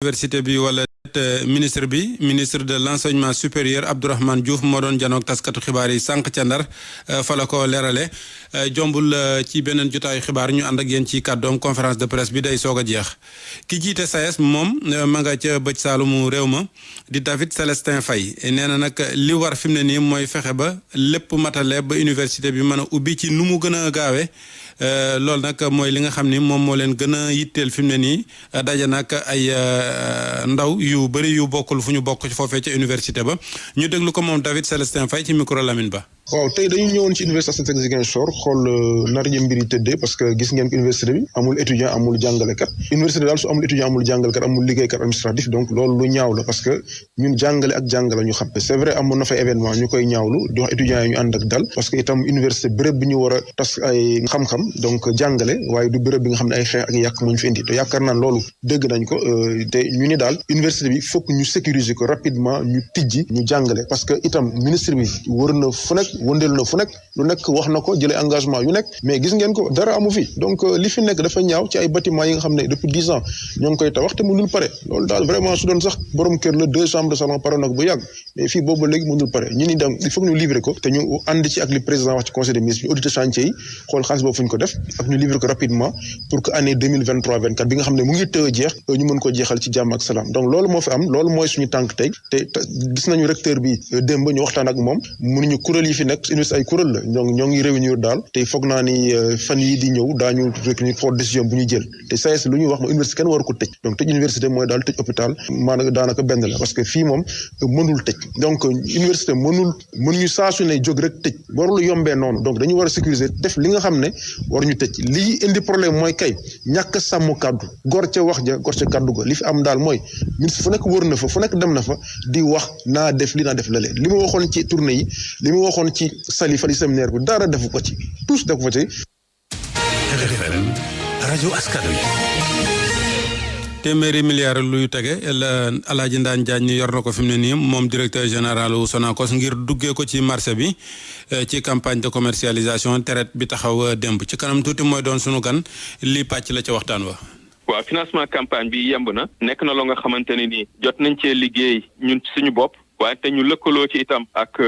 université bi wala ministre de l'enseignement supérieur Abdourahmane Diouf moo doon janoog taskatu xibaar yi sànq ca Ndar fa la ko leerale jombul ci beneen jotaayu xibaar ñu ànd ak yéen ci kàddoom conférence de presse bi day soog a jeex ki jiite SAES moom ma nga ca bëj saalumu réew ma di David Célestin Faye nee na nag li war fi mu ne nii mooy fexe ba lépp matale ba université bi mën a ubbi ci nu mu gën a gaawee loolu nag mooy li nga xam ni moom moo leen gën a yitteel fi mu ne nii daje nag ay ndaw yu bëri yu bokkul fu ñu bokk ci foofee ca université ba ñu déglu ko moom David Célestin Faye ci micro Lamine Ba. waaw tey dañu ñëwoon ci université Assane Ziguinchor xool nar yi mbir yi tëddee parce que gis ngeen ko université bi amul étudiant amul jàngalekat université daal su amul étudiant amul jàngalekat amul liggéeykat administratif donc loolu lu ñaaw la parce que ñun jàngale ak jàngale ñu xam c'est vrai amoon na fay événement ñu koy ñaawlu di wax étudiants yi ñu ànd ak dal parce que itam université béréb bi ñu war a tas ay xam-xam donc jàngale waaye du béréb bi nga xam ne ay xeex ak yàq moo ñu fi indi te yaakaar naa loolu dégg nañ ko te ñu ni daal université bi fokk ñu sécuriser ko rapidement ñu tijji ñu jàngale parce que itam ministre bi wër na fu nekk wëndeelu na fu nekk lu nekk wax na ko jëlee engagement yu nekk mais gis ngeen ko dara amu fi donc li fi nekk dafa ñaaw ci ay bâtiment yi nga xam ne depuis 10 ans ñoo ngi koy tabax te mënul pare loolu daal vraiment su doon sax borom kër la 2 chambres de salon pare nag bu yàgg mais fii boobu léegi mënul pare ñu ni dem il faut que ñu livrer ko te ñu ànd ci ak li président wax ci conseil des ministres ñu auditer chantier yi xool xaalis boobu fu ñu ko def ak ñu livrer ko rapidement pour que année 2023-24 bi nga xam ne mu ngi tëw a jeex ñu mën ko jeexal ci jàmm ak salaam donc loolu moo fi am loolu mooy suñu tànk tey te gis nañu recteur bi démb ñu waxtaan ak moom mënuñu kuréel yi fi nekk ay kuréel la ñoo ngi réunir daal te foog naa ni fan yi di ñëw daañu retenir pour décision bu ñu jël te SAES lu ñuy wax mooy université kenn war ko tëj donc tëj université mooy daal tëj hôpital maanaam daanaka benn la parce que fii moom mënul tëj donc université mënuñu saa su ne jóg rek tëj warul yombee noonu donc dañu war a sécuriser def li nga xam ne war ñu tëj lii indi problème mooy kay ñàkk sàmm kàddu gor ca wax ja gor ca kàddu ga li fi am daal mooy ministre fu nekk wër na fa fu nekk dem na fa di wax naa def li naa def lale li ma waxoon ci tournée yi li ma waxoon ci sali fali séminaire bi dara defu ko ci tous defu ko ci. RFM rajo askan wi. téeméeri milliards luy tege Alaaji Ndaan Jaañ yor na ko fi mu ne nii moom directeur général wu Sonacos ngir duggee ko ci marché bi ci campagne de commercialisation traite bi taxaw démb ci kanam tuuti mooy doon sunu gan lii pàcc la ca waxtaan wa. waaw financement campagne bi yemb na nekk na loo nga xamante ne nii jot nañ cee liggéey ñun suñu bopp. waaye te ñu lëkkaloo ci itam ak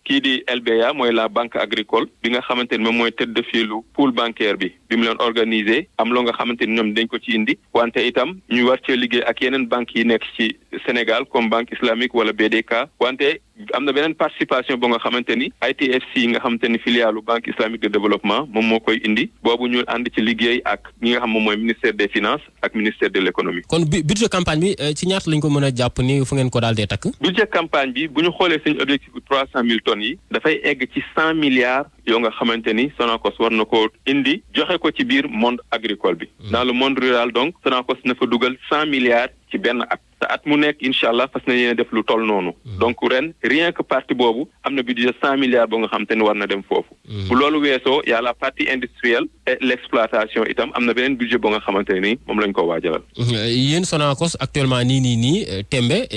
kii di LBA mooy la banque agricole bi nga xamante ni moom mooy tête de filu pool bancaire bi mu leen organisé am loo nga xamante ni ñoom dañ ko ci indi wante itam ñu war cee liggéey ak yeneen banques yi nekk ci Sénégal comme banque islamique wala BDK wante am na beneen participation boo nga xamante ni ITFC nga xamante ni filialu banque islamique de développement moom moo koy indi boobu ñu ànd ci liggéey ak ñi nga xam moom mooy ministère des finances ak ministère de l'économie. kon budget campagne bi ci ñaata lañ ko mën a jàpp ni fu ngeen ko daal dee takk. budget campagne bi bu ñu xoolee suñu objectif bu 300 000 tonnes yi dafay egg ci 100 milliards yoo nga xamante ni Sonacos war na ko indi joxe ko ci biir monde agricole bi. dans le monde rural donc Sonacos na fa dugal 100 milliards ci benn at. te at mu nekk incha allah fas na yéene def lu toll noonu. donc ren rien que partie boobu am na budget 100 milliards boo nga xam te ni war na dem foofu. bu loolu weesoo y a la partie industrielle et l'exploitation itam am na beneen budget boo nga xamante ni moom lañ ko waajalal. yéen Sonacos actuellement nii tembe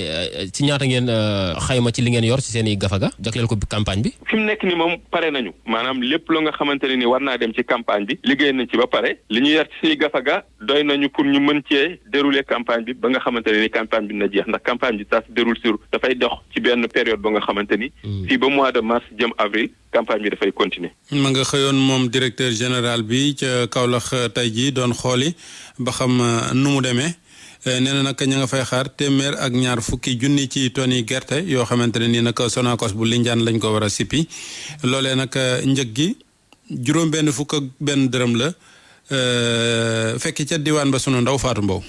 ci ñaata ngeen xayma ci li ngeen yor ci seen i gafaga jagleel ko campagne bi. fi mu nekk ni moom pare nañu maanaam lépp loo nga xamante ne ni war naa dem ci campagne bi liggéey nañ ci ba pare li ñu yor ci suñu gafaga doy nañu pour ñu mën cee dérouler campagne bi ba nga xamante ne ni campagne bi na jeex ndax campagne bi ça se déroule sur dafay dox ci benn période ba nga xamante ni fii ba mois de mars jëm avril campagne bi dafay continuer. ma nga xëyoon moom directeur général bi ca Kaolack tey jii doon xooli ba xam nu mu demee nee na nag ña nga fay xaar téeméer ak ñaar fukki junni ci tonni gerte yoo xamante ne nii nag Sonacos bu Lindiane lañ ko war a sippi loolee nag njëg gi juróom benn fukk ak benn dërëm la fekk ca diwaan ba sunu ndaw Fatou Mbow.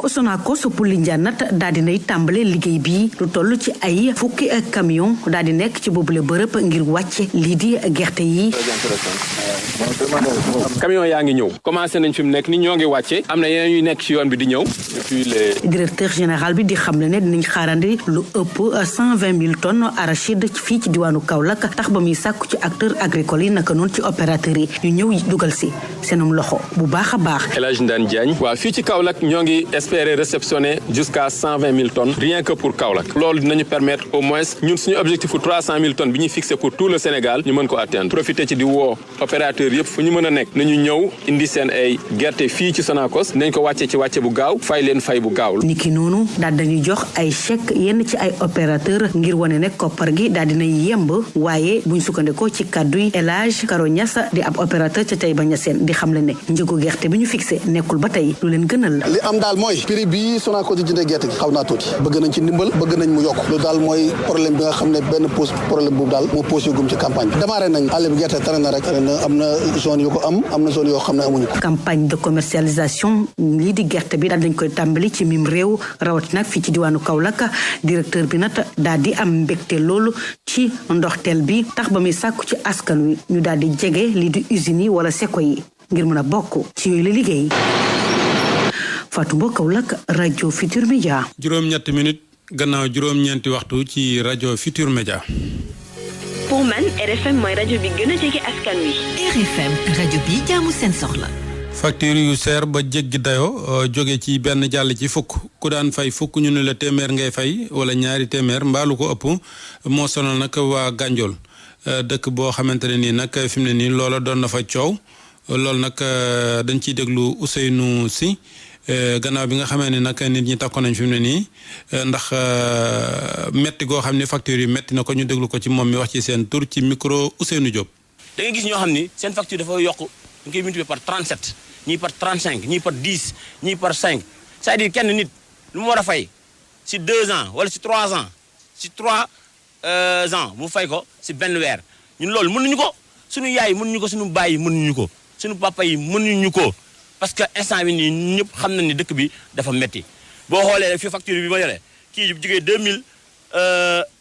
Sonacos bu Lindiane nag daal di nay tàmbale liggéey bi lu toll ci ay fukki camion daal di nekk ci boobule bërëb ngir wàcce lii di gerte yi. camion yaa ngi ñëw commencé nañ fi mu nekk ni ñoo ngi wàcce am na yeneen yu nekk ci yoon bi di ñëw depuis les. directeur général bi di xamle ne dinañ xaarandi lu ëpp 120 000 tonnes arachide fii ci diwaanu Kaolack tax ba muy sàkku ci acteurs agricoles yi naka noonu ci opérateurs yi ñu ñëw dugal si seenum loxo bu baax a baax. El Hadj Ndane Diagne waaw fii ci Kaolack ñoo ngi espérer réceptionner jusqu'à 120 000 tonnes rien que pour Kaolack loolu dinañu permettre au moins ñun suñu objectif 300 000 tonnes bi ñuy fixé pour tout le Sénégal ñu mën ko atteindre profiter ci di woo opérateurs yëpp fu ñu mën a nekk nañu ñëw indi seen ay gerte fii ci Sonacos nañ ko wàcce ci wàcce bu gaaw fay leen fay bu gaaw. niki noonu daal dañuy jox ay chèque yenn ci ay opérateur ngir wane ne koppar gi daal dina yemb waaye buñ sukkandikoo ci kàddu yi El Hadj Karo Niass di ab opérateur ca Taïba Niassène di xamle ne njëgu gerte bi ñu fixé nekkul ba tey lu leen gënal la. li am daal mooy prix bi Sonacos di jëndee gerte gi xaw naa tuuti bëgg nañ ci ndimbal bëgg nañ mu yokk loolu daal mooy problème bi nga xam ne benn problème boobu daal moo posé gum ci campagne bi démarré nañ àll bi gerte tane na rek am na zone yu ko am na zone yoo xam ne amuñu ko. campagne de commercialisation lii di gerte bi daal dañ koy tàmbali ci mim réew rawatina fii ci diwaanu Kaolack directeur bi nag daal di am mbégte loolu ci ndoxteel bi tax ba muy sàkku ci askan wi ñu daal di jege lii di usines yi wala seko yi ngir mën a bokk ci yooyu la liggéey. Fatou Mbow Kaolack rajo Futur Média. juróom-ñetti minute gannaaw juróom-ñeenti waxtu ci rajo Futur Média. pour man RFM mooy rajo bi gën a jege askan wi. RFM rajo bi jaamu seen soxla. facture yu seer ba jéggi dayo jóge ci benn jàll ci fukk ku daan fay fukk ñu ne la téeméer ngay fay wala ñaari téeméer mbaalu ko ëpp moo sonal nag waa Gandiol dëkk boo xamante ne nii nag fi mu ne nii loola doon na fa coow loolu nag dañ ciy déglu Ousseynou Sy gannaaw bi nga xamee ne nag nit ñi takkoon nañ fi mu ne nii ndax metti goo xam ne facture yi metti na ko ñu déglu ko ci moom mi wax ci seen tur ci micro Ousseynou Diop. da ngay gis ñoo xam ni seen facture dafa yokk ñu koy multiplier par 37 ñii par 35 ñii par 10 ñii par 5 c'est-à-dire kenn nit lu mu war a fay si 2 ans wala si 3 ans si 3 ans mu fay ko si benn weer ñun loolu mënuñu ko suñu yaay mënuñu ko suñu baay yi mënuñu ko suñu papa yi mënuñu ko parce que instant bi nii ñëpp xam nañ ni dëkk bi dafa metti boo xoolee rek fi facture bi ma yore kii jugee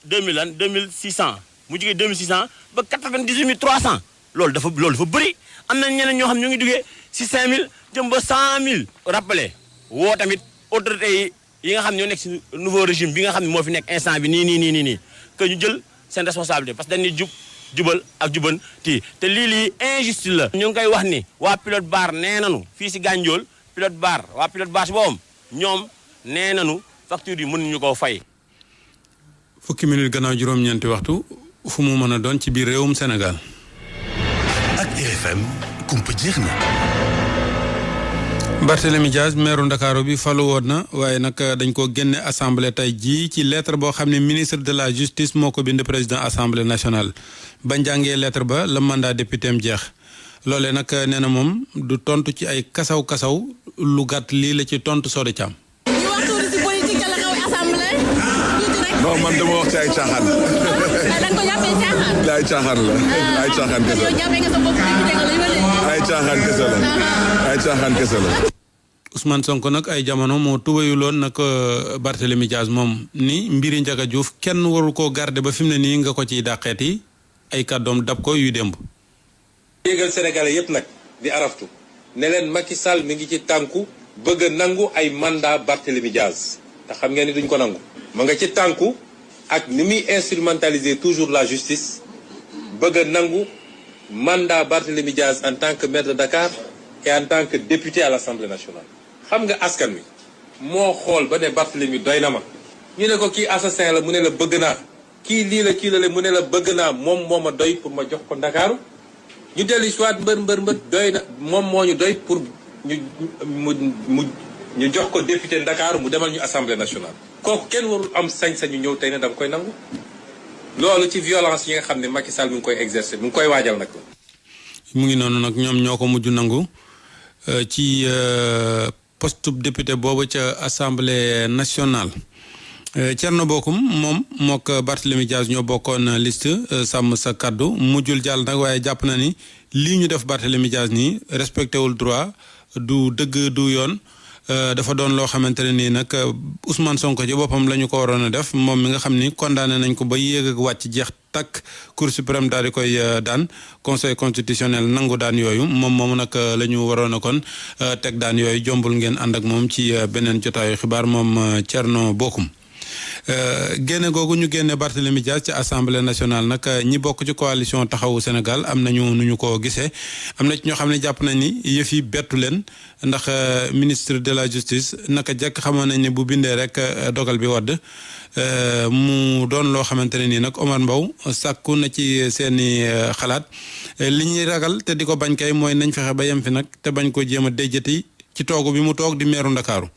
2600 mu jugee 2600 ba 98300 loolu dafa bëri am na ñeneen ñoo xam ñu ngi duggee si 5000 jëm ba 100000. rappelé woo tamit autorités yi nga xam ñoo nekk si nouveau régime bi nga xam ne moo fi nekk instant bi nii que ñu jël seen responsabilité parce que dañuy jubal ak jubanti te lii injuste la. ñu ngi koy wax ni waa pilote bar nee nañu fii si Gandiol waa pilote bar si boppam ñoom nee nañu facture yi mënuñu koo fay. fukki minute gannaaw juróom-ñeenti waxtu fu mu mën a doon ci biir réewum Sénégal. ak RFM kumpa jeex na. Barthélémy Dias maire Ndakaaru bi falu woon na waaye nag dañ ko génne assemblée tey jii ci lettre boo xam ne ministre de la justice moo ko bind président assemblée nationale ba njàngee lettre ba la mandat député am jeex loolee nag nee na moom du tontu ci ay kasaw lu gàtt lii la ci tontu Soda Thiam. ñu wax tuuti ci politique la xew assemblée. non man dama wax ci ay caaxaan. da nga ko jàppee caaxaan. ay caaxaan la ay caaxaan kese la. yow jàppee nga sa bopp député nga la ay caaxaan kese la ay caaxaan kese la. Ousmane Sonko nag ay jamono moo tubayuloon nag Barthélémy Dias moom ni mbiri Ndiaga Diouf kenn warul koo garder ba fi mu ne nii nga ko ciy dàqeeti ay kàddoom dab ko yu démb. yéegal Sénégalais yépp nag di araftu ne leen Macky Sall mi ngi ci tànku bëgg a nangu ay mandat Barthélémy Dias te xam ngeen ni duñ ko nangu. ma nga ci tànku ak ni muy instrumentaliser toujours la justice bëgg a nangu mandat Barthélémy Dias en tant que maire de Dakar et en tant que député à l'Assemblée nationale. xam nga askan wi moo xool ba ne Barthélémy doy na ma ñu ne ko kii assassin la mu ne la bëgg naa kii lii la kii la mu ne la bëgg naa moom moo ma doy pour ma jox ko Ndakaaru ñu dellu si waat mbër doy na moom moo ñu doy pour ñu jox ko député Ndakaaru mu demal ñu Assemblée nationale. kooku kenn warul am sañ-sañu ñëw tey ne dama koy nangu loolu ci violence yi nga xam ne Macky Sall mi ngi koy exercer mu ngi koy waajal nag. mu ngi noonu nag ñoom ñoo ko mujj nangu ci poste député boobu ca assemblée nationale. Thierno Bocoum moom mook Barthélémy Dias ñoo bokkoon liste sàmm sa kaddu mujjul jàll nag waaye jàpp na ni lii ñu def Barthélémy Dias nii respecté wul droit du dëgg du yoon. dafa doon loo xamante ne nii nag Ousmane Sonko ci boppam la ñu ko waroon a def moom mi nga xam ni condamné nañ ko ba yéeg ak wàcc jeex takk Cour suprême daal di koy daan conseil constitutionnel nangu daan yooyu moom moomu nag la ñu waroon a kon teg daan yooyu jombul ngeen ànd ak moom ci beneen jotaayu xibaar moom Thierno Bocoum. génne googu ñu génne Barthélémy Dias ci assemblée nationale nag ñi bokk ci coalition taxawu Sénégal am nañu nu ñu ko gisee am na ci ñoo xam ne jàpp nañ ni yëf yi bettu leen ndax ministre de la justice naka jekk xamoon nañ ne bu bindee rek dogal bi wadd mu doon loo xamante ne nii nag Omar Mbow sàkku na ci seeni xalaat li ñuy ragal te di ko bañ kay mooy nañ fexe ba yem fi nag te bañ ko jéem a déjjati ci toogu bi mu toog di meeru Ndakaaru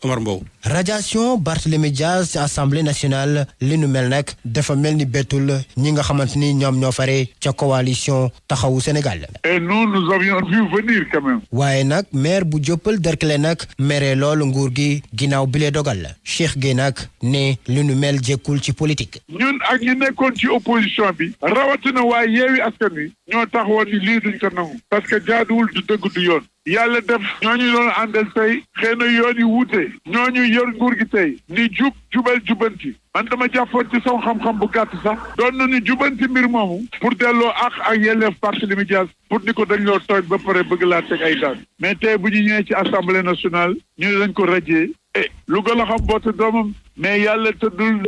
Omar Mbow. radiation Barthélémy Dias ci assemblée nationale li nu mel nag dafa mel ni bettul ñi nga xamante ni ñoom ñoo fare ca coalition taxawu Sénégal. et nous avions vu venir quand même. waaye nag maire bu Dieuppeul Derklé nag mere loolu nguur gi ginnaaw bi lee dogal la Cheikh Gueye nag ne li nu mel jekkul ci politique. ñun ak ñi nekkoon ci opposition bi rawatina waaye Yewwi Askan Wi ñoo taxawoon ni lii duñ ko nangu parce que jaaduwul du dëgg du yoon. yàlla def ñooñu doon àndal tey xëy na yoon yi wuute ñooñu yor nguur gi tey ni jubal jubanti man dama jàppoon ci sama xam-xam bu gàtt sax doon nañu jubanti mbir moomu pour delloo ak yelleef Barthélémy Dias pour ni ko dañ loo tooñ ba pare bëgg laa teg ay daan mais tey bu ñu ñëwee ci assemblée nationale ñu ne dañ ko radier lu gën a xam boote doomam mais yàlla tëddul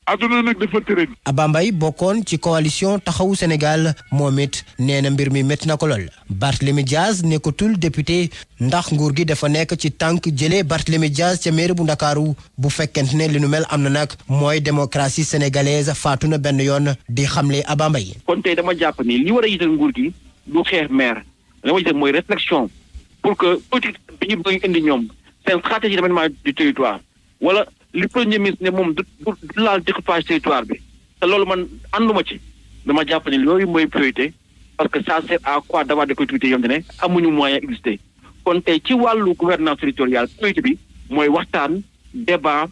aduna nag dafa tërë. Abba Mbaye bokkoon ci coalition taxawu Sénégal moom it nee na mbir mi métti na ko lool Barthélémy Dias nekkatul député ndax nguur gi dafa nekk ci tànk jëlee Barthélémy Dias ca mairie bu Ndakaaru bu fekkente ne li nu mel am na nag mooy démocratie sénégalaise faatu na benn yoon di xamle Abba Mbaye. kon tey dama jàpp ni li war a yital nguur gi du xeex maire li ma yital mooy réflexion pour que politique bi ñu bëgg indi ñoom seen stratégie d'aménagement du territoire wala. li premier ministre ne moom du laal découpage territoire bi te loolu man ànduma ci dama jàpp ne loolu mooy priorité parce que ça sert à quoi d'avoir des collectivités yoo xam ne amuñu moyen existé kon tey ci wàllu gouvernance territoriale priorité bi mooy waxtaan débat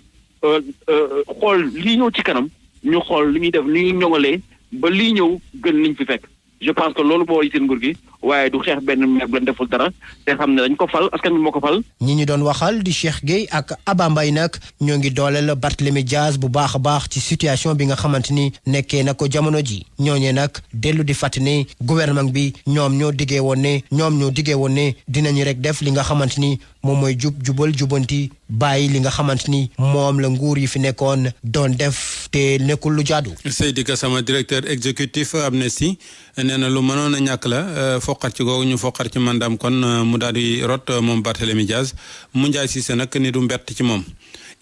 xool lii ñëw ci kanam ñu xool li ñuy def li ñuy ñoŋalee ba lii ñëw gën liñ fi fekk je pense que loolu moo yitteel nguur gi waaye du xeex benn maire bu leen deful dara te xam ne dañ ko fal askan bi moo ko fal. ñi ñu doon waxal di Cheikh Gueye ak Abba Mbaye nag ñoo ngi dooleel Barthélémy Dias bu baax a baax ci situation bi nga xamante ni nekkee na ko jamono ji ñooñee nag dellu di fàttali ne gouvernement bi ñoom ñoo diggee woon ne dinañu rek def li nga xamante ni moom mooy jubal jubanti bàyyi li nga xamante ni moom la nguur yi fi nekkoon doon def te nekkul lu jaadu. Seydi Gassama directeur exécutif Amnesty nee na lu mënoon a ñàkk la foqat ci googu ñu foqat ci mandaam kon mu daal di rot moom Barthélémy Dias mu njaay Cissé nag ni du mbett ci moom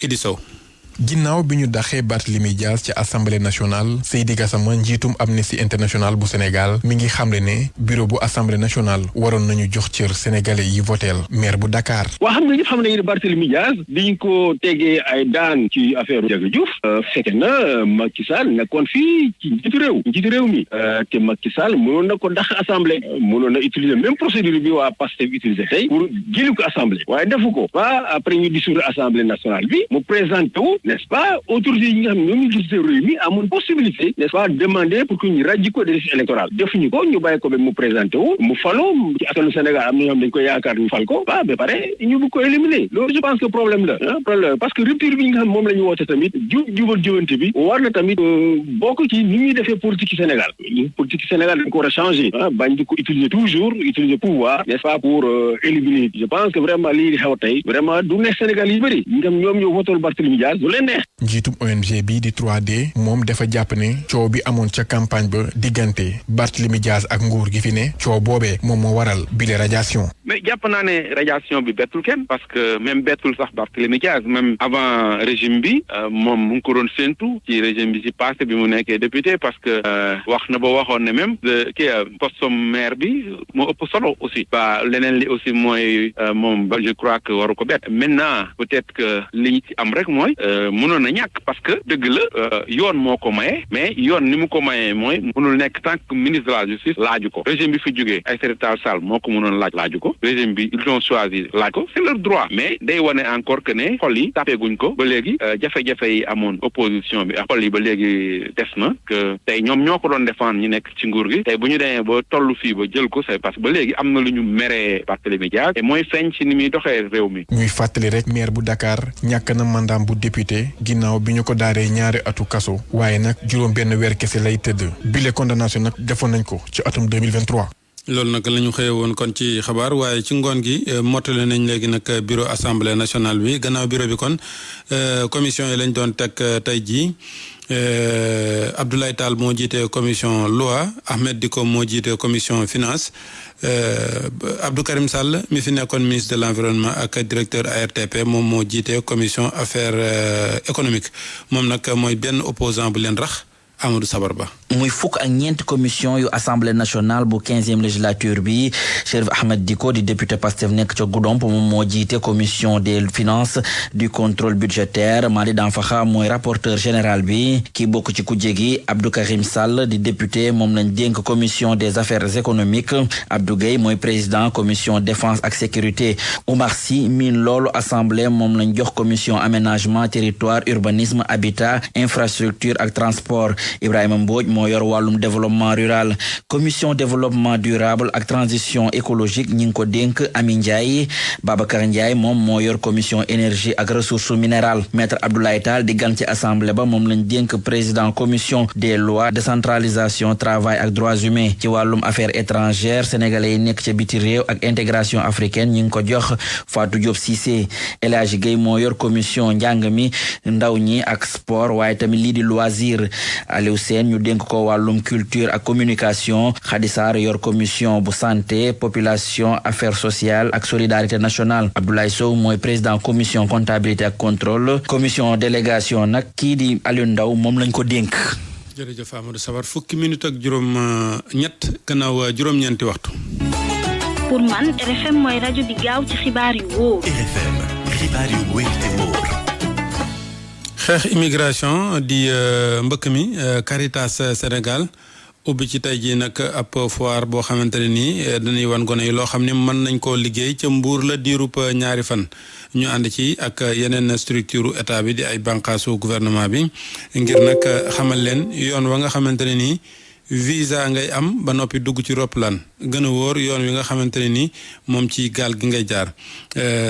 Idi Sow. ginnaaw bi ñu daxee Barthélémy Dias ci assemblée nationale Seydi Gassama njiitum Amnesty International bu Sénégal mi ngi xamle ne bureau bu assemblée nationale waroon nañu jox cër sénégalais yi voteel maire bu Dakar. waa xam nga ñëpp xam nañu ne Barthélémy Dias biñ ko tegee ay daan ci affaire Ndiaga Diouf fekk na Macky Sall nekkoon fii ci njiitu réew mi te Macky Sall mënoon na ko dax assemblée mënoon na utiliser même procédure bi waa Pastef utiliser tey pour jëli ko assemblée waaye defu ko ba après ñu dissoudre assemblée nationale bi mu présenté wu n'est-ce pas autorités yi nga xam ne ñoom ñu gis réew mi amoon possibilité n'est-ce pas demander pour que ñu ràjji ko des listes électorales defuñu ko ñu bàyyi ko ba mu présenté wu mu falo ci askanu Sénégal am na ñoo xam dañ koy yaakaar ñu fal ko ba pare ñu bëgg ko éliminer loolu je pense que problème la problème parce que rupture bi nga xam moom la ñu woote tamit jubal jubante bi war na tamit bokk ci ni ñuy defee politique Sénégal politique Sénégal dañ ko war a changer bañ di ko utiliser pouvoir n'est-ce pas pour éliminer je pense que vraiment lii di xew tey vraiment du neex Sénégal yi bëri ñoom ñoo votal Barthélémy Dias njiitum ONG bi di 3D moom dafa jàpp ne coow bi amoon ca campagne ba diggante Barthélémy Dias ak nguur gi fi ne coow boobee moom moo waral bile radiation. mais jàpp naa ne radiation bi bettul kenn parce que même bettul sax Barthélémy Dias même avant régime bi moom mu ngi ko doon séntu ci régime bi ci passé bi mu nekkee député parce que wax na ba waxoon ne même poste maire bi moo ëpp solo aussi ba leneen li aussi mooy moom ba je crois que waru ko bett maintenant peut-être que li ñu ci am rek mooy mënoon na ñàkk parce que dëgg la yoon moo ko maye mais yoon ni mu ko mayee mooy mënul nekk tant que ministre de la justice laaju ko régime bi fi jógee Aïssata Tall Sall moo ko mënoon laaju ko régime bi ils ont choisi laaj ko c'est leur droit mais day wane encore que ne xol yi tàppeeguñ ko ba léegi jafe-jafe yi amoon opposition bi ak xol yi ba léegi des na que tey ñoom ñoo ko doon défendre ñu nekk ci nguur gi tey bu ñu demee ba tollu fii ba jël ko c'est parce que ba léegi am na lu ñu meree Barthélémy Dias te mooy feeñ ci ni muy doxee réew mi. ñuy fàttali rek maire bu Dakar ñàkk na mandaam bu député ginnaaw bi ñu ko daaree ñaari atu kaso waaye nag juróom benn weer kese lay tëdd bile condamnation nag defoon nañ ko ci atum 2023. loolu nag la ñu xëye woon kon ci xabaar waaye ci ngoon gi mottale nañ léegi nag bureau assemblée nationale bi gannaaw bureau bi kon commission yi lañ doon teg tey jii Abdoulaye Tall moo jiite commission loi Ahmed Diko moo jiite commission finance Abdou Karim Sall mi fi nekkoon ministre de l'environnement ak directeur ARTP moom moo jiite commission affaires économiques moom nag mooy benn opposant bu leen rax Amadou Sabar Ba. muy fukk ak ñeenti commission yu assemblée nationale bu 15e législature bi Chérif Ahmed Diko di député Pastef nekk ca Goudomp moom moo jiite commission des finances du contrôle budgétaire Mali Danfakha mooy rapporteur général bi kii bokk ci kujje gi Abdou Karim Sall di député moom lañ dénk commission des affaires économiques Abdou Gueye mooy président commission défense ak sécurité Oumar Sy miin loolu assemblée moom lañ jox commission aménagement territoire urbanisme habitat infrastructure ak transport Ibrahima Mbodj moo yor wàllum développement rural commission développement durable ak transition écologique ñi ngi ko dénk Ami Ndiaye Babacar Ndiaye moom moo yor commission énergie ak ressources minérales maître Abdoulaye Tall di gan ci assemblée ba moom lañ dénk président commission des lois décentralisation travail ak droits humains ci wàllum affaires étrangères sénégalais yi nekk ca biti réew ak intégration africaine ñi ngi ko jox Fatou Diop Cissé El Hadji Gueye moo yor commission njàng mi ndaw ñi ak sport waaye tamit lii di loisir Aliou Sène ñu dénk ko wàllum culture ak communication Khady Sarr yor commission bu santé population affaires sociales ak solidarité nationale Abdoulaye Sow mooy président commission comptabilité ak contrôle commission délégation nag kii di Aliou Ndaw moom lañ ko dénk. jërëjëf Amadou Sabar fukki minute ak juróom-ñett gannaaw juróom-ñeenti waxtu. pour man RFM mooy rajo bi gaaw ci xibaar yu wóor. RFM xibaar yu wóor te wóor. xeex immigration di mbëkk mi Caritas Sénégal ubbi ci tey jii nag ab foire boo xamante ne nii dañuy wan gone yi loo xam ne mën nañ koo liggéey ca Mbuur la diirub ñaari fan ñu ànd ci ak yeneen structure état bi di ay bànqaasu gouvernement bi ngir nag xamal leen yoon wa nga xamante ne nii visa ngay am ba noppi dugg ci roplaan gën a wóor yoon wi nga xamante ne ni moom ci gaal gi ngay jaar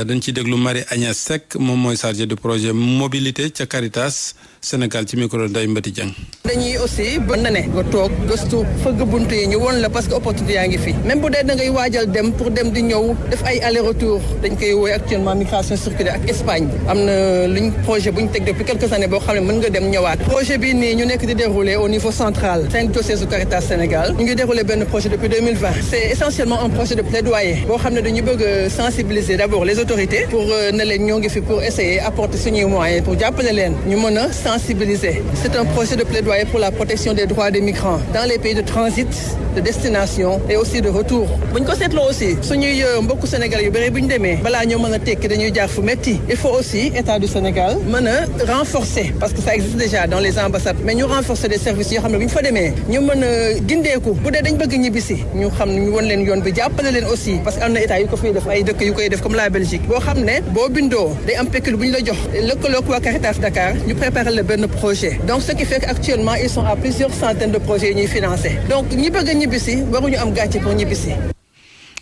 dañ ciy déglu Marie Agnès Seck moom mooy chargé de projet mobilité ca Caritas Sénégal ci micro Ndeye Mbati Dieng. dañuy aussi ba na ne nga toog gëstu fëgg bunt yi ñu won la parce que opportunité yaa ngi fi même bu dee da ngay waajal dem pour dem di ñëw def ay aller retour dañ koy woowee actuellement migration circulaire ak Espagne am na luñ projet bu ñu teg depuis quelques années boo xam ne mën nga dem ñëwaat projet bi nii ñu nekk di dérouler au niveau central Saint-Diocèse Caritas Sénégal ñu ngi dérouler benn projet depuis 2020 c'est essentiellement un projet de plaidoyer boo xam ne dañu bëgg sensibiliser d'abord les autorités pour ne leen ñoo ngi fi pour essayer apporter suñuy moyens pour jàppale leen ñu mën a sensibiliser. C'est un projet de plaidoyer pour la protection des droits des migrants dans les pays de transit, de destination et aussi de retour. buñ ko seetloo aussi suñuy mbokku Sénégal yu bëri bu ñu demee balaa ñoo mën a tekki dañuy jaar fu metti il faut aussi État du Sénégal mën a renforcer parce que ça existe déjà dans les ambassades mais ñu renforcer des services yoo xam ne bu ñu fa demee ñu mën a gindeeku bu dee dañ bëgg ñibbisi ñu xam ñu won leen yoon bi jàppale leen aussi parce que am na État yu ko fiy def ay dëkk yu koy def comme la Belgique boo xam ne boo bindoo day am pécule bu ñu la jox lëkkaloog waa Caritas Dakar ñu préparer le benn projet donc ce qui fait qu'actuellement ils sont à plusieurs centaines de projets yu ñuy financé donc ñi bëgg a ñibbisi waruñu am gàcce pour ñibbisi.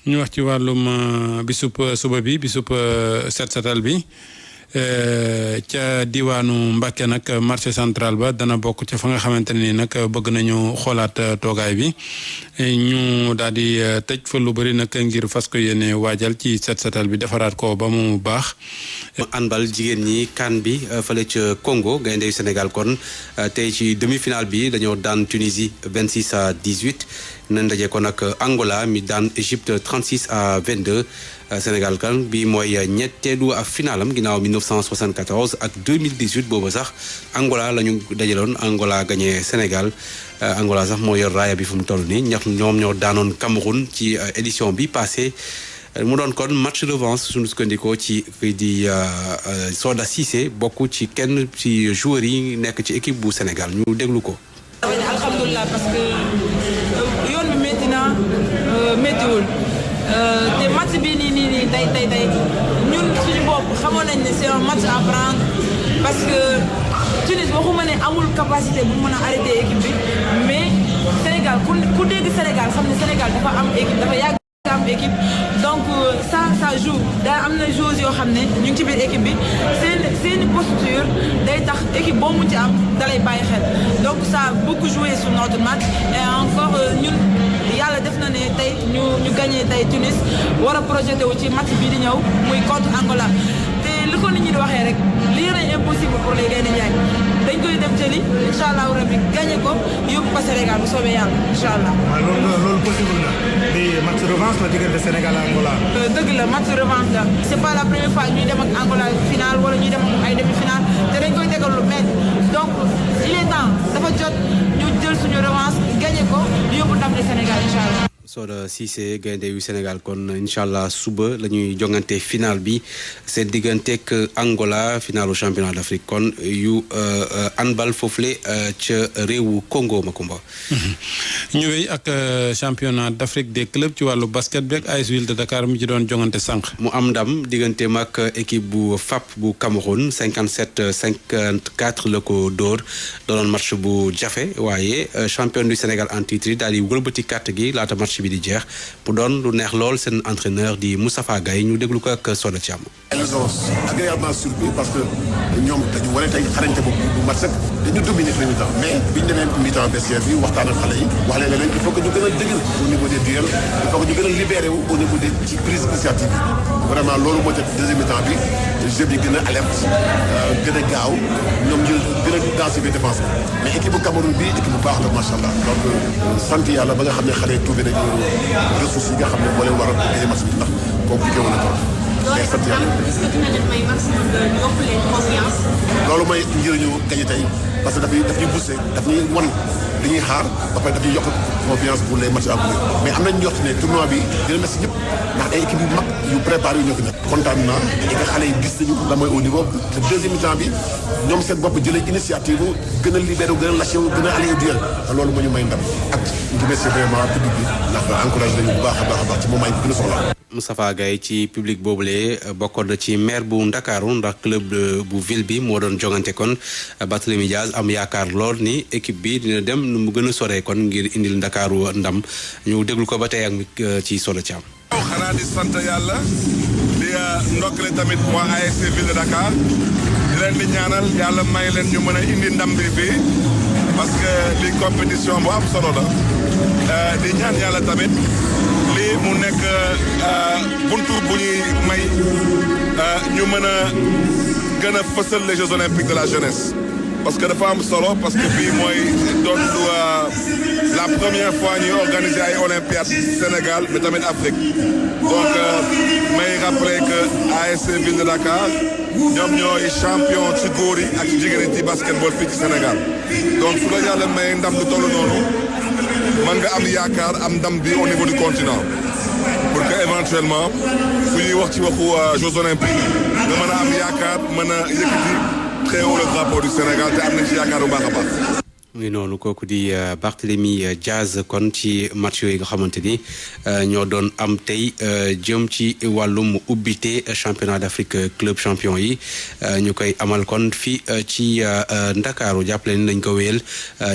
ñu wax ci wàllum bisub suba bi bisub set setal bi ca diwaanu Mbacké nag marché central ba dana bokk ca fa nga xamante ne ni nag bëgg nañu xoolaat toogaay bi ñu daal di tëj fa lu bëri nag ngir fas ko yéene waajal ci set setal bi defaraat ko ba mu baax. handball jigéen ñi CAN bi fële ca Congo gaynde Sénégal kon tey ci demi-finale bi dañoo daan Tunisie 26-18 nañ daje kon ak Angola mi daan Égypte 36-22 Sénégal kan bi mooy ñetteelu finalam ginnaaw 1974 ak 2018 boobu sax Angola la ñu dajaloon Angola gagné Sénégal Angola sax moo yor raaya bi fu mu toll nii ñoom ñoo daanoon Cameroun ci édition bi passé mu doon kon match revanche suñu sukkandikoo ci di Soda Cissé bokk ci kenn ci joueurs yi nekk ci équipe bu Sénégal ñu déglu ko. alhamdulilah parce que yoon bi métti na méttiwul te match bi nii tey ñun suñu bopp xamoon nañ ne c'est un match à prendre parce que Tunis waxuma ne amul capacité bu mën a arrêter équipe bi mais Sénégal ku dégg Sénégal xam ne Sénégal dafa am équipe dafa yàgg am équipe donc ça joue daa am na joueurs yoo xam ne ñu ngi ci biir équipe bi seen posture day tax équipe boo mu ci am dalay bàyyi xel donc ça a beaucoup joué sur notre match et encore ñun yàlla def na ne tey ñu gagné tey Tunis war a projeté wu ci match bii di ñëw muy contre Angola te li ko nit ñi di waxee rek lii rek impossible pour les Gaïndé Ndiaye dañ koy dem jëli incha allahu rabbi gagné ko yóbbu ko Sénégal bu soobee yàlla incha allah. waaw loolu possible na di match revanche la diggante Sénégal ak Angola. dëgg la match revanche la c'est pas la première fois ñuy dem ak Angola final wala ñuy dem ak ay demi-finale te dañ koy tegal lu métti donc il est temps dafa jot ñu jël suñu revanche gagné ko yóbbu ndam li Sénégal incha allah. Soda Cissé gaynde yu Sénégal kon incha allah suba la ñuy jongante final bi seen digganteeg Angola finalu championnat d'Afrique kon yu handball foofule ca réewu Congo Makumba. ñu wéy ak championnat d'Afrique des clubs ci wàllu basket bi ak AS Ville de Dakar mi ci doon jongante sànq. mu am ndam digganteem ak équipe bu FAP bu Cameroun 57-54 la ko dóor doonoon match bu jafe waaye champion du Sénégal en titre daal di wëlbati carte gi laata match bi di jeex mu doon lu neex lool seen entraîneur di Moustapha Gaye ñu déglu ko ak Soda Thiam. Ils sont agréablement surpris parce que ñoom dañu wane tey xarañte bu mat sëkk dañu dominer le mi-temps mais biñ demee mi-temps vestiaire bi waxtaan ak xale yi wax leen il faut que ñu gën a dëgër au niveau des duels il faut que ñu gën a libéré wu au niveau des ci prise initiative yi vraiment loolu moo tax deuxième mi-temps bi jeu bi gën a alerte gën a gaaw ñoom ñu gën a densifier défense bi mais équipe bu Cameroun bi équipe bu baax la macha allah donc sant yàlla ba nga xam ne xale yi trouvé nañu ressources yi nga xam ne moo leen war a gagné match bi ndax compliqué wu na trop. loolu mooy njëriñu gañe tey parce que daf ñuy booster daf ñuy wan li ñuy xaar ba pare daf ñuy yokk confiance pour les matchs à venir mais am nañ njort ne tournoi bi dina mes si ñëpp ndax ay équipe yu mag yu préparé yu ñoo fi nekk kontaan naa et que xale yi gis nañu la mooy au niveau te deuxième mi-temps bi ñoom seen bopp jëlee initiative gën a libéré gën a lâché gën a aller au duel te loolu moo ñu may ndam ak ñu remercier vraiment public bi ndax encouragé nañu bu baax a baax ci moment yi gën a soxla. Moustapha Gaye ci public boobule bokkoon na ci maire bu Ndakaaru ndax club bu ville bi moo doon jongante kon Barthélémy Diaz am yaakaar lool ni équipe bi dina dem nu mu gën a soree kon ngir indil Ndakaaru ndam ñu déglu ko ba tey ak ci Soda Thiam. xanaa di sant yàlla di ndokkale tamit waa ASC Ville de Dakar di leen di ñaanal yàlla may leen ñu mën a indi ndam bi fii parce que li compétition bu am solo la di ñaan yàlla tamit lii mu nekk buntu bu ñuy may ñu mën a gën a fësal les Jeux olympiques de la jeunesse parce que dafa am solo parce que bii mooy doon la première fois ñuy organiser ay olympiades Sénégal mais tamit Afrique donc may rappeler que ASC Ville de Dakar ñoom ñooy champion ci góor yi ak ci jigéen ci basketball fii ci Sénégal donc su la yàlla may ndam lu toll noonu mën nga am yaakaar am ndam bi au niveau du continent pour que éventuellement su ñuy wax ci waxu Jeux olympiques nga mën a am yaakaar mën a yëkkati très haut le drapeau du Sénégal te am nañ ci yaakaar bu baax a baax. muy noonu kooku di Barthélémy Diaz kon ci match yooyu nga xamante ni ñoo doon am tey jëm ci wàllum ubbite championnat d'Afrique club champion yi ñu koy amal kon fii ci Ndakaaru jàppale ni lañ ko wéyal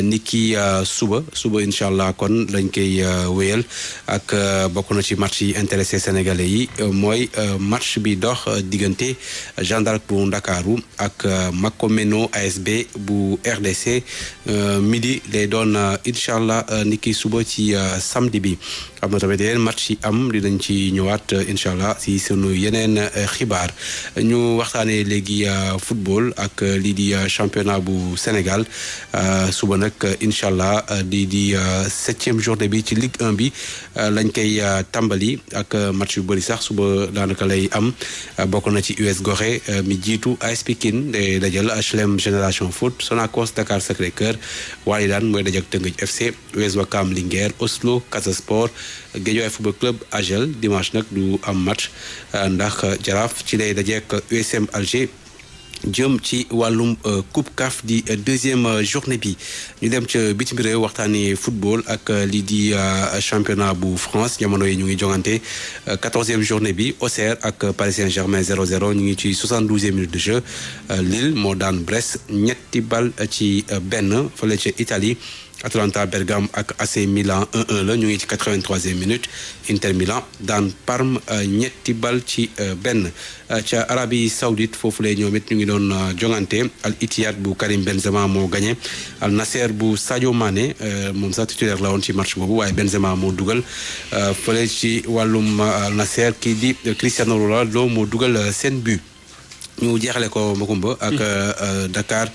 ni ki suba incha allah kon lañ koy wéyal ak bokk na ci match yi intéressé sénégalais yi mooy match bi dox diggante Jeanne d'Arc bu Ndakaaru ak Makomeno ASB bu RDC midi lay doon incha allah ni ki suba ci samedi bi am na tamit yeneen match yi am dinañ ci ñëwaat incha allah si sunu yeneen xibaar ñu waxtaanee léegi football ak lii di championnat bu Sénégal suba nag incha allah di 7e journée bi ci Ligue 1 bi lañ koy tàmbali ak match yu bëri sax suba daanaka lay am bokk na ci US Gorée mi jiitu AS Pikine day dajal HLM Génération Foot Sonacos Dakar Sacré-Cœur Walidane mooy dajak Teungueth FC US Ouakam Linguère Oslo Casa Sport Guédiawaye Football Club AGEL dimanche nag du am match ndax Jaraaf ci lay dajeek USM Alger jëm ci wàllum coupe CAF di 2e journée bi ñu dem ca bitim réew waxtaani football ak lii di championnat bu France jamono yi ñu ngi jongante 14e journée bi Auxerre ak Paris Saint-Germain 0-0 ñu ngi ci 72e minute de jeu Lille moo daan Brest ñetti bal ci benn fële ca Italie Atalanta Bergame ak AC Milan 1-1 la ñu ngi ci 83e minute Inter Milan daan Parme ñetti bal ci benn ca Arabie Saoudite foofu lay ñoom it ñu ngi doon jongante Al Ittihad bu Karim Benzema moo gagné Al Nasser bu Sadio Mané moom sax titulaire la woon ci match boobu waaye Benzema moo dugal fële ci wàllum Al Nasser kii di Cristiano Ronaldo moo dugal seen but. ñu jeexale ko Makumba ak Dakar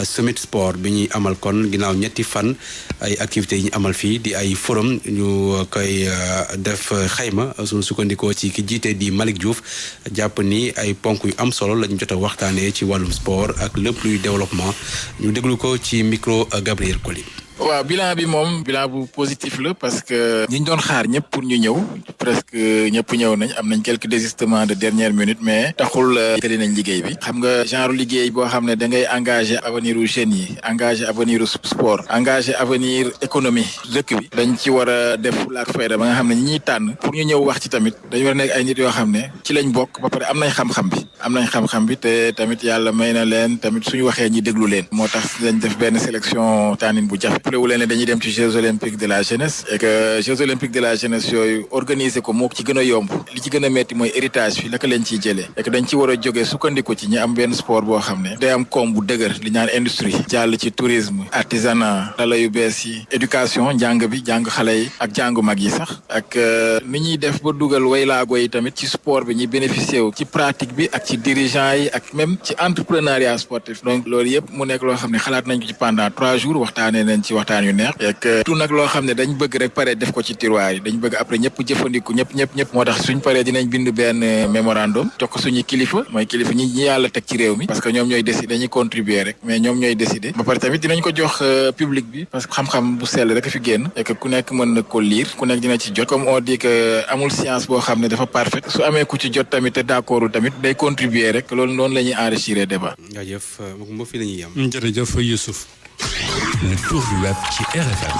Summit Sport bi ñuy amal kon ginnaaw ñetti fan ay activités yi ñu amal fii di ay forum ñu koy def xayma suñu sukkandikoo ci ki jiite di Malick Diouf jàpp ni ay ponk yu am solo lañu jot a waxtaanee ci wàllum sport ak lépp luy développement ñu déglu ko ci micro Gabriel Coly. waaw bilan bi moom bilan bu positif la parce que ñi ñu doon xaar ñëpp pour ñu ñëw presque ñëpp ñëw nañ am nañ quelques désistements de dernière minute mais taxul tëli nañ liggéey bi xam nga genre liggéey boo xam ne da ngay engagé avenir u jeunes yi engagé avenir u sport engagé avenir économie dëkk bi dañ ci war a def laak fayda ba nga xam ne ñi ñuy tànn pour ñu ñëw wax ci tamit dañu war a nekk ay nit yoo xam ne ci lañ bokk ba pare am nañ xam-xam bi te tamit yàlla may na leen tamit suñu waxee ñi déglu leen moo tax dañ def benn sélection tànnin bu jafe wu leen ne dañuy dem ci Jeux olympiques de la jeunesse et que Jeux olympiques de la jeunesse yooyu organiser ko moo ci gën a yomb li ci gën a metti mooy héritage bi naka lañ ciy jëlee et que dañ ci war a jógee sukkandiku ci ñi am benn sport boo xam ne day am koom bu dëgër li ñaan industrie jàll ci tourisme artisanat dala yu bees yi éducation njàng bi jàng xale yi ak jàngu mag yi sax ak ni ñuy def ba dugal waylaago yi tamit ci sport bi ñuy bénéficier wu ci pratique bi ak ci dirigeant yi ak même ci entrepreneuriat sportif donc loolu yëpp mu nekk loo xam ne xalaat nañ ko ci pendant 3 jours waxtaanee nañ ci waxtaan yu neex et tout nag loo xam ne dañ bëgg rek pare def ko ci tiroir yi dañ bëgg après ñëpp jëfandiku ñëpp moo tax suñ paree dinañ bind benn mémorandum jox ko suñu kilifa mooy kilifa ñi yàlla teg ci réew mi parce que ñoom ñooy décider dañuy contribuer rek mais ñoom ñooy décider ba pare tamit dinañ ko jox public bi parce que xam-xam bu sell rek fi génn et que ku nekk mën na ko lire ku nekk dina ci jot comme on dit que amul science boo xam ne dafa parfaite su amee ku ci jot tamit te d'accord tamit day contribuer rek loolu noonu la ñuy enrichir débat. jaajëf moo fi la ñuy yam. jërëjëf Youssouf. Le tour du web ci RFM.